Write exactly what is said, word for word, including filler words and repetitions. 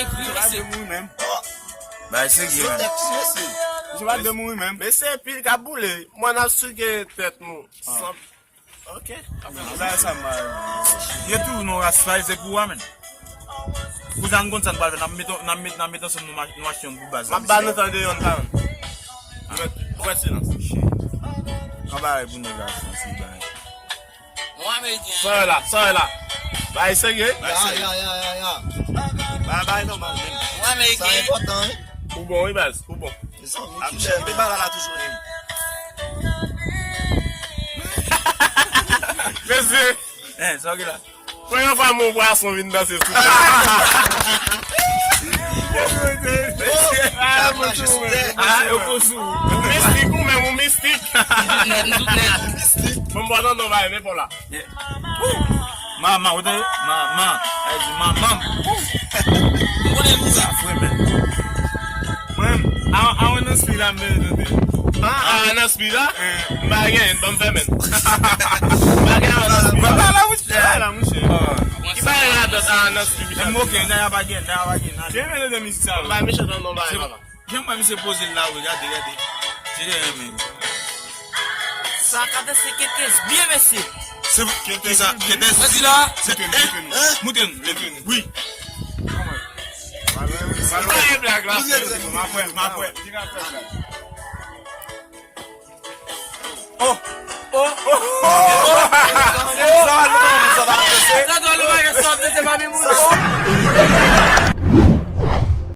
Ekri, mesye. Bay serye, menm. Mesye, pa de mouri, menm. Mesye, pil k ap boule. Mwen ap sike tèt nou. San Ok. Bagay sa mal. Yo toujou nan ras pa, se pou ou a, menm. Pou sa n konn sa n pral fè, n ap met, n ap met, n ap met ansanm nou, nou achte yon pou baz. M ap ba nou tan de yon tan. Mwen, mwen silans. An bagay pou nèg la, silans, li bay. Mwen ameriken. Sa yo la, sa yo la. Bay serye. Ya, ya, ya, ya, ya. Bay, bay nòmal, menm. Mwen ameriken. Sa enpòtan, wi. Ou bon, wi, baz, ou bon. Mezanmi, kilè, m te ba la toujou, wi. Mesye, hein, sa w gen la? Premye fwa m wè yon pwason vin danse sou tè. Ah, yo pou sou. Ou mistik ou menm, ou mistik. Mistik. Bon, bon, non, non, bay, men pa la. Yeah. Woo! Manman, ou tande? Manman. Ay di manman. Woo! M konnen nou sa fre, men. Mwen, a, a, nan spi la, men, tande. Ah, ah, nan spi la? Eh. M pa gen, ban m fè, men. M pa gen, a, nan spi la. Papa la, mouche. Ah, la, mouche. Ki pa gen la, a, nan spi, Michel? M ok, nan pa gen, nan pa gen. Gen, men, de mizik sa. M pa gen, Michel, non, non, ba, papa. Jan mwen misye poze l la, wi, gade, gade. Se jan renmen. Sa ka danse ketez byen, mesye. Se ki sa? Ketez? Mwen di la. Se, hein? Moute n, moute n. Wi. M ap wè, m ap wè. Oh! Oh! Sa va, nou pa wè sa va pase? Sa dwa nou pa gen sòt, se pa mimoun.